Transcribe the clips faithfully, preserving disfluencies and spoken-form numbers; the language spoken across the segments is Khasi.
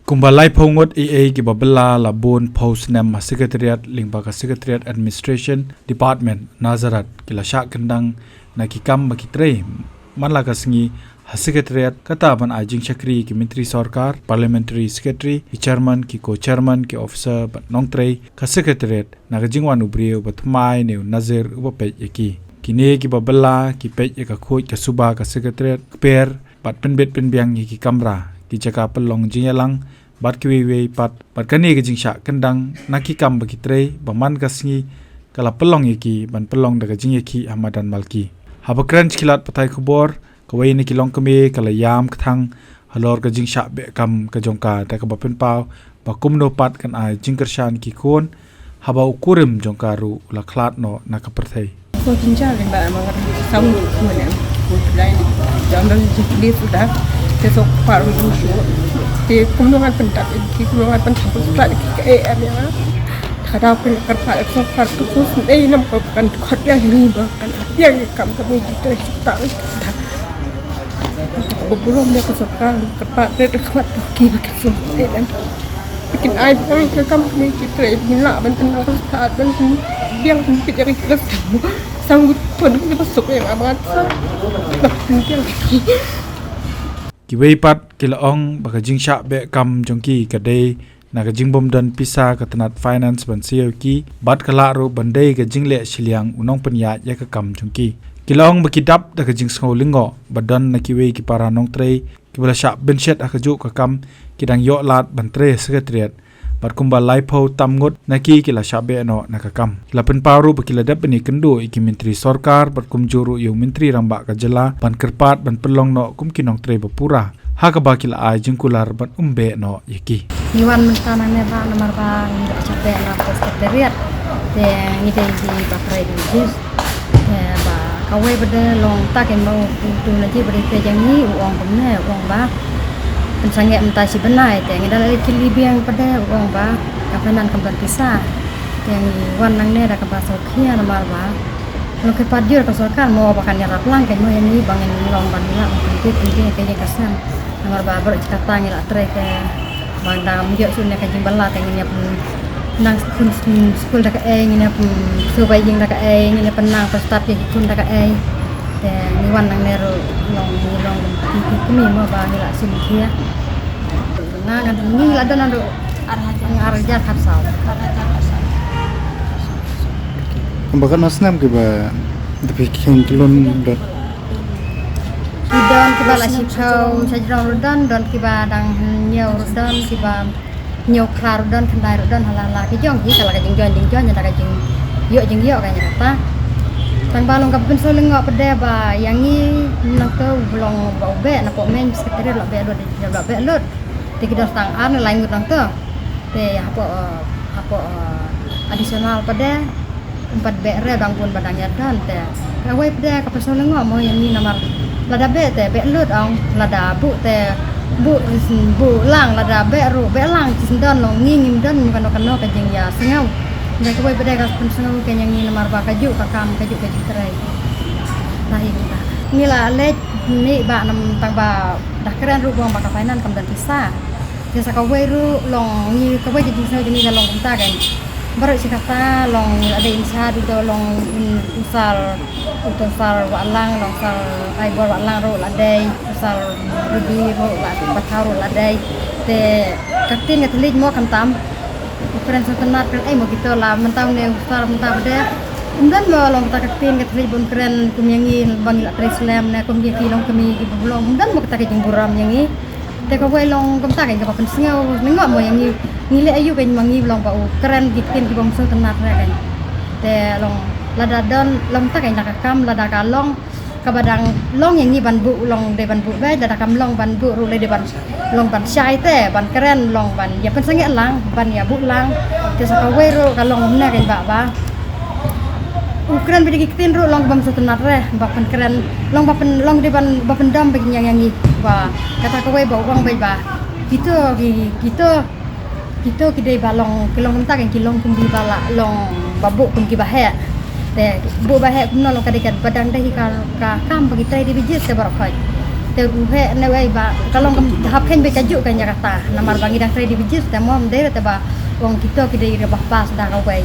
Kumba laiphew ngut eiei kiba bylla la bun phew snem ha Secretariat lyngba ka Secretariat Administration Department Nazareth ki la shah kyndang na ki kam ba ki trei man la ka sngi ha Secretariat, kata ban ai jingshakri ki Myntri Sorkar, Parliamentary Secretary, ki Chairman, ki Co-Chairman, ki Officer bad nongtrei ka Secretariat na ka jingwan u briew ba thymmai ne u Nazir uba peit ïa ki. Kine kiba bylla ki peit ïa ka khuid ka suba ka Secretariat, kper bad pynbit pynbiang ïa ki kamra, ki jaka pynlong jingïalang bad kiwei wei pat, bad kane ka jingshah kyndang na ki kam ba ki trei ba man ka sngi ka la pynlong ïa ki ban pynlong da ka jingïakhih ha madan malki. Haba kren sha ki lad pathai khubor, kawei na ki longkmie ka la ïam kthang halor ka jingshah beh kam ka jong ka, da kaba pynpaw ba kumno pat kan ai jingkyrshan ki khun haba u kurim jong ka ruh u la khlad noh na ka pyrthei. So jynjar lyngba ma nga ruh saw ngut khun em. Ko tulai ni jam dang jingkli suda. Te so par mi shu. Te kumno ngan pyntap ki, kumno ngan pyntap suda ki ka em ya. Ka dau pyn kyrpad so par tu so sndei nam ko kan khot ïa ni ba kan ïa kam ka mi jingkli suda. Ba burom ïa ka sorkar, kyrpad red khmat ki ba ki sum. Kin ai ba ka kam ni ki trei, kin lah ban tang ka stad ban biang kin pit ïa ka sam. Sam gut pun ki ba suk ïa ka ba sa. Ba kin biang ki. Kiwei pat ki la ong ba ka jingshah beh kam jong ki ka dei na ka jingbym don pisa ka tnat finance ban siew ki, bad ka lah ruh ban dei ka jingleh shiliang u nongpynïaid ïa ka kam jong ki. Ki la ong ba ki dap da ka jingsngew lyngngoh ba don na kiwei ki para nongtrei kiba la shah bynshet ha kajuh ka kam, ki dang ïoh lad ban trei ha Secretariat, bad kumba laiphew tam ngut na ki ki la shah beh noh na ka kam. Ki la pynpaw ruh ba ki la dep ban ïakynduh ïa ki Myntri Sorkar bad kumjuh ruh ïa u Myntri Rangbah ka jylla ban kyrpad ban pynlong noh kum ki nongtrei ba pura, ha kaba ki la ai jingkular ban ym beh noh ïa ki. Ngi wan mynta nangne ba namar ba ngi la shah beh na ka Secretariat. Te ngi dei ki ba trei di jis. Te ba kawei ba dei long ta kein ba u tu na ji ba dei te jong ngi u ong kumne, u ong ba pynsangeh mynta shi bnai, te ngi da la kylli biang pat de, u ong ba ka pynban kam don pisa. Te ngi wan nangne da kaba sngewkhia namar ba long ki pat jur ka sorkar mo ba kan ïarap lang kein mo ïa ngi ba ngin long ban lah ban pynbit pynbit ka ïing ka sem. Namar ba baroh shi katta ngi la trei te ba ngim ïoh shuh ne ka jingbylla te ngin ïa pyn nang skul, skul da kaei, ngin ïa pyn shu bai ïing da kaei, ngin ïa pyn nang pyn stad ïa ki khun da kaei. Te ngi wan nangne ruh long ngi long ki ki kmie mo ba ngi la sngewkhia. Nga nga ngi la don naduh ar hajar khatsaw. Kumba katno snem kiba da phi kheiñ klun don? Ki don kiba la shiphew shajrong ruh don, don kiba dang hynñiew ruh don, kiba hynñiew phra ruh don, khyndai ruh don, ha la la ki jong ki, ka la ka jingjoin jingjoin, ka la ka jingïoh jingïoh ka ïa kata. Tang ba long kaba pynsngew lyngngoh pat de ba ïa ngi nangto ba long ba u beh na poh main Secretariat la beh lut, la beh lut. Te ki don tang ar ne lai ngut nangto. Te hapoh, eh, hapoh, eh, additional pat de ym pat beh re dang bun ba dang ïa don te. Kawei pat de ka pynsngew lyngngoh mo ïa ngi namar lada beh te beh lut ong, lada buh te buh, buh lang, lada beh ruh beh lang, ki sngewdon long ngi ngim don kano kano ka jingïasngew. Te kawei pat de ka pynsngew kein ïa ngi namar ba kajuh ka kam, kajuh ka jingtrei. Tahi kita. Ngi la leit ni ba nam tang ba dah kren ruh ba ka finance kam don pisa. Te sa kawei ruh long ngi kawei ka jingsngew jong ngi ka long kumta kein. Baroh shi katta long la dei in shad uto long in, u Sir, uto Sir Wahlang, long Sir Aibor Wahlang ruh la dei, u Sir Ruby ruh la, Pathaw ruh la dei. Te ka ktien ka thylliej mo khamtam. U kren sngewtynnat kren ei mo kito la mynta ne u Sir mynta ba de. Ym don mo long kata ka ktien ka thylliej ba un kren kum ïa ngi ba ngi la trei slem ne kum ïa ki longkmie kiba long. Ym don mo kata ka jingburom ïa ngi. Te kawei long kumta kein kaba pynsngew lyngngoh mo ïa ngi, ngi leh aïu kein ma ngi long ba u kren ki ktien kiba ym sngewtynnat re kein. Te long lada don long ta kein da ka kam lada ka long kaba dang long ïa ngi ban buh long dei ban buh beit, lada kam long ban buh ruh dei ban long ban shai te ban kren long ban ïa pynsangeh lang ban ïa buh lang. Te sa kawei ruh ka long ne kein ba ba u kren beit ki ktien ruh long ba ym sngewtynnat re ba pynkren long ba pyn long dei ban ba pyndom beit ïa ngi ba kata kawei ba u ong beit ba kito ki kito kito ki dei ba long ki long kumta kein ki long kum ki ba la long ba buh kum ki ba heh. Te buh ba heh kumno long ka dei ka ba dang dei ka ka kam ba ki trei dei ba jis te baroh khoit. Te u heh ne wei ba ka long kam hap khein ba ka juk ka nya kata. Namar ba ngi dang trei di bijis te mo ym dei te ba ong kito ki dei ba pass da ka wei.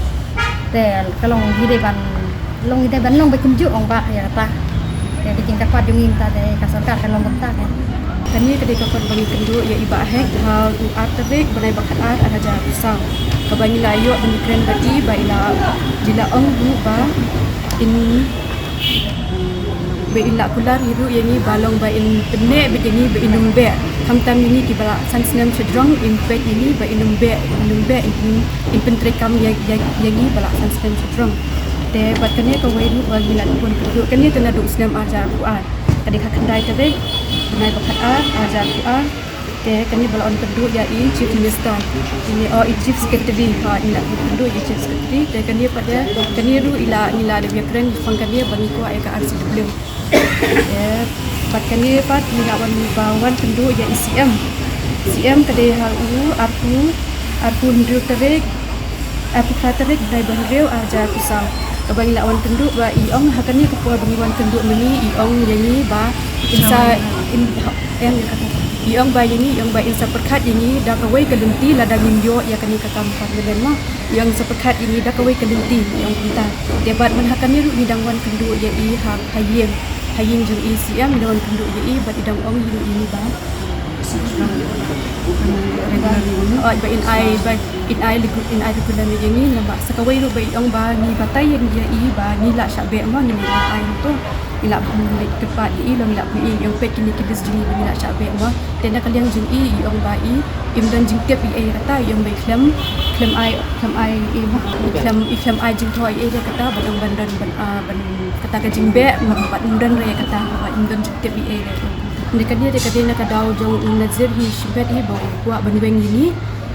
Te ka long ngi dei ban long ngi dei ban long ba kim juk ong ba ïa kata. Te ka jingkyrpad jong ngi mynta te ka sorkar ka long kata ka. Kane ka dei ka kot ba ngi kynduh ïa i Bah Hek ha u ar tarik bnai ba khatar ar hajar arphew saw. Kaba ngi la ïoh ban kren bad i ba i la, i la ong ruh ba in ba in lah kular hi ruh ïa ngi ba long ba in pynneh bad ïa ngi ba in ym beh. Khamtam ïa ngi kiba lah san snem shajrong in peit ïa ngi ba in ym beh, in ym beh in, in pyntreikam ïa, ïa, ïa ngi ba lah san snem shajrong. Te bad kane kawei ruh ba ngi la wan kynduh kane te naduh u snem ar hajar arphew ar. Ka dei ka khyndai tarik bnai ba khatar ar hajar arphew ar. Te kane ba la wan kynduh ïa i Chief Minister. Ine o i Chief Secretary ha ngi la wan kynduh ïa i Chief Secretary. Te kane pat ïa kane ruh i la ngi la dep ïa kren i pang kane ba ngi kwah ïa ka R C W. Te pat kane pat ngi la wan ba wan kynduh ïa i C M. C M ka dei ha u arphew arphew hynriew tarik. Arphew phra tarik bnai ba hynriew ar hajar arphew saw. Kaba ngi la wan kynduh ba i ong ha kane ka por ba ngi wan kynduh mynne i ong ïa ngi ba in sa in ong ïa kata. I ong ba ïa ngi i ong ba in sa pyrkhat ïa ngi da kawei ka lynti lada ngin ïoh ïa kane ka kam permanent mo. I ong sa pyrkhat ïa ngi da kawei ka lynti i ong kumta. Te bad man ha kane ruh ngi dang wan kynduh ïa i ha ha ïing ha ïing jong i C M ngi dang wan kynduh ïa i bad i dang ong ïa ngi ba Oi, ba in ai ba in ai liku in ai liku lem ïa ngi namar sa kawei ruh ba i ong ba ngi batai ïa ngi ïa i ba ngi lah shah beh ma ngi lah ai to ngi lah ngi kyrpad ïa i long ngi lah pynïeng ïa peit kine ki list jong ngi ba ngi lah shah beh ma te na ka liang jong i i ong ba i im don jingtip i ei kata i ong ba i khlem khlem ai khlem ai i ma i khlem i khlem ai jingthoh i ei kata ba dang ban don ban ah, ban kata ka jingbeh ma ba im don re kata ba im don jingtip i ei re. Nda ka dei ka dei na ka daw jong u Nazir hi shibet hi ba u kwah ban weng ïa ngi.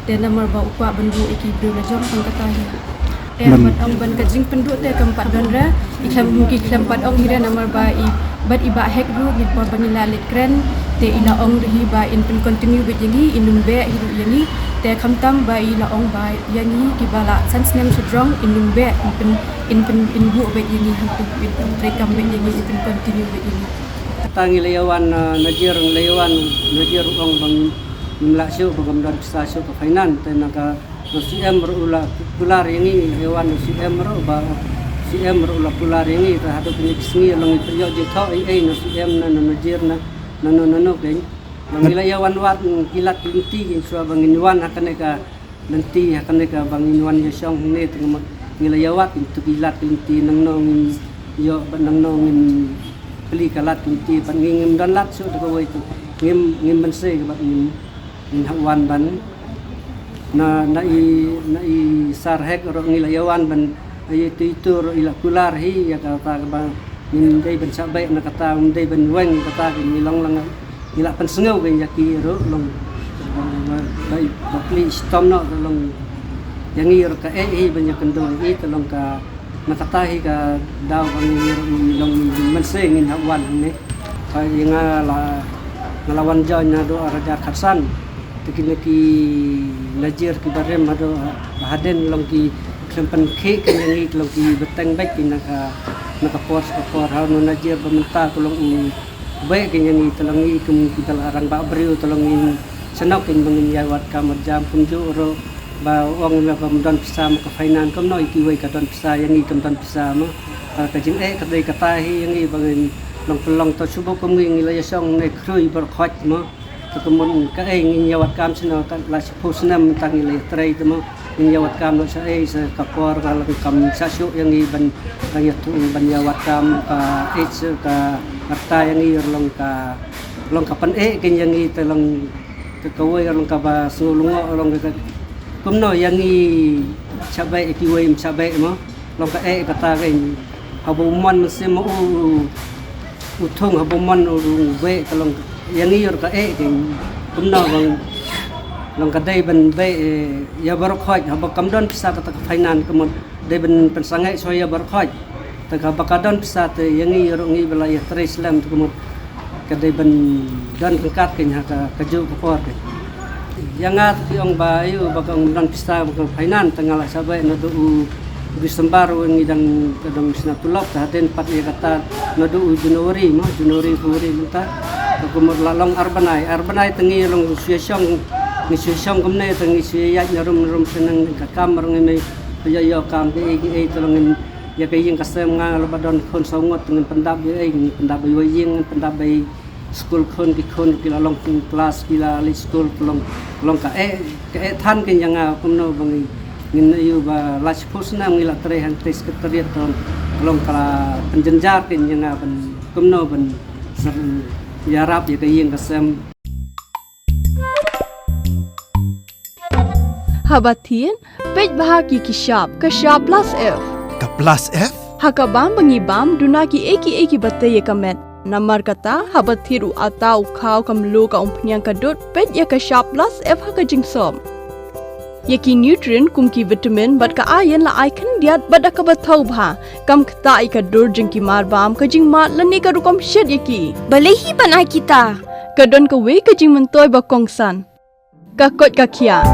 Te namar ba u kwah ban buh ïa ki briew la jong tang kata hi. Te ban ong ban ka jingpynduh te kam pat don re. I khlem ki khlem pat ong hi re namar ba i bad i Bah Hek ruh ngi por ba ngi la leit kren. Te i la ong ruh hi ba in pyn continue bad ïa ngi in ym beh hi ruh ïa ngi. Te khamtam ba i la ong ba ïa ngi kiba la san snem shajrong in ym beh in pyn in pyn in buh bad ïa ngi hangtu in pyn treikam bad ïa ngi in pyn continue bad ïa ngi. Kata ngi la ïa wan na Najir ngi la ïa wan Najir u ong ba ngim lah shuh ba ngam don pisa shuh ka finance te na ka na C M ruh u la kular ïa ngi ngi la ïa wan na C M ruh ba C M ruh u la kular ïa ngi te haduh kine ki sngi long ngi pynïoh jingthoh ei ei na C M na na Najir na na na na na keiñ. Ngi la ïa wan wad ngi lad lynti ngi shuwa ba ngin wan ha kane ka lynti ha kane ka ba ngin wan ïa shong hangne te ngi la ïa wad ngi tu ki lad ki lynti nangno ngin ïoh bad nangno ngin plie ka lad ki lynti bad ngi ngim don lad shuh te kawei tu ngim ngim mynsiem bad ngim ngin hap wan ban na na i na i Sar Hek ruh ngi la ïa wan ban Ïa itu itu ruh i la kular hi ïa kata kaba ngim dei ban shah beh na kata ngim dei ban weng kata ka ngi long lang ngi la pynsngew ka ïa ki ruh long ba ba pli shitom noh ka long ïa ngi ruh ka eh hi ban ïa kynduh hi ka long ka na kata hi ka daw ka ngi ruh ngi long mynsiem ngin hap wan hangne. Ka ïa nga la nga la wan join naduh ar hajar khatsan. Te kine ki Najir ki barim haduh hadien long ki khlem pynkhih ki ïa ngi ki long ki bteng beit ki na ka na ka por sa ka por ha u Najir ba mynta ki long u beh ki ïa ngi te long ngi kum ki da la rangbah briew te long ngi shnong kin ba ngin ïa wad kam wad jam kumjuh ruh ba ong ïa ba ym don pisa ma ka finance kumno ïa kiwei ka don pisa ïa ngi kam don pisa ma ka jingeh ka dei kata hi ïa ngi ba ngin long pynlong to shu ba kum ngi ngi la ïa shong ne khrui ba khot ma. Te ka mut kaei ngin ïa wad kam shano ka la shiphew snem tang ngi la ïa trei te mo ngin ïa wad kam noh shaei sa ka por ka la kam shah shuh ïa ngi ban ban ïa tu ban ïa wad kam ka age ka rta ïa ngi long ka long ka pyneh kein ïa ngi te long ka kawei long kaba sngew lyngngoh long ka kumno ïa ngi shah beh ïa kiwei ym shah beh mo. Long ka eh kata kein haba u mon mynsiem ma u u thung haba u mon u beh ka long ïa ngi ïoh ka eh kein kumno long long ka dei ban beh ïa baroh khoit haba kam don pisa kata ka finance ka mut dei ban pynsangeh shuwa ïa baroh khoit. Te haba ka don pisa te ïa ngi ïoh ngi ba la ïa trei slem te ka mut ka dei ban don ryngkat kein ha ka kajuh ka por kein. Ïa nga te ki ong ba ïoh ba ka ong don pisa ba ka finance te nga la shah beh naduh u December u ngi dang ka dang shna tulop te hadien pat ïa kata naduh u January mo January February mynta Ka kumur la long ar bnai, ar bnai te ngi long shu shong, ngi shu shong kumne te ngi shu ïaid na rum na rum shu nang ka kam ruh ngi mei, ïoh ïoh kam kiei kiei te long ngin ïa ka ïing ka sem nga la ba don khun saw ngut te ngin pyndap ïa ei, ngin pyndap ïa ïing, ngin pyndap ïa skul khun, ki khun ki la long klas, ki la leit skul, ka long, ka long ka eh, ka eh than kein ïa nga kumno ba ngi, ngin ïoh ba la shiphew snem ngi la trei hangtei secretariat, ka long, ka long ka la pynjynjar kein ïa nga ban kumno ban sdang ïarap ïa ka ïing ka sem. Haba thied, peit bha ki ki shap, ka shap plus F. Ka plus F? Ha ka bam ba ngi bam, duna kiei kiei kiba tei ïa ka met. Namar kata, haba thied u atta, u khaw, ka mluh, ka umphniang, ka dud, peit ïa ka shap plus F ha ka jingsop. Ïa ki nutrient kum ki vitamin bad ka iron la ai khyndiat bad da kaba thaw bha. Kam ktah ïa ka dur jong ki mar bam, ka jingmad lane ka rukom shet ïa ki. Balei hi ban ai kita? Ka don kawei ka jingmyntoi ba kongsan. Ka koit ka khiah.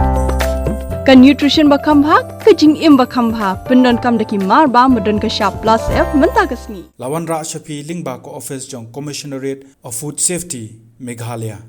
Ka nutrition ba kham bha, ka jingim ba kham bha. Pyndonkam da ki mar bam ba don ka shap plus F mynta ka sngi. La wanrah sha phi lyngba ka office jong Commissionerate of Food Safety, Meghalaya.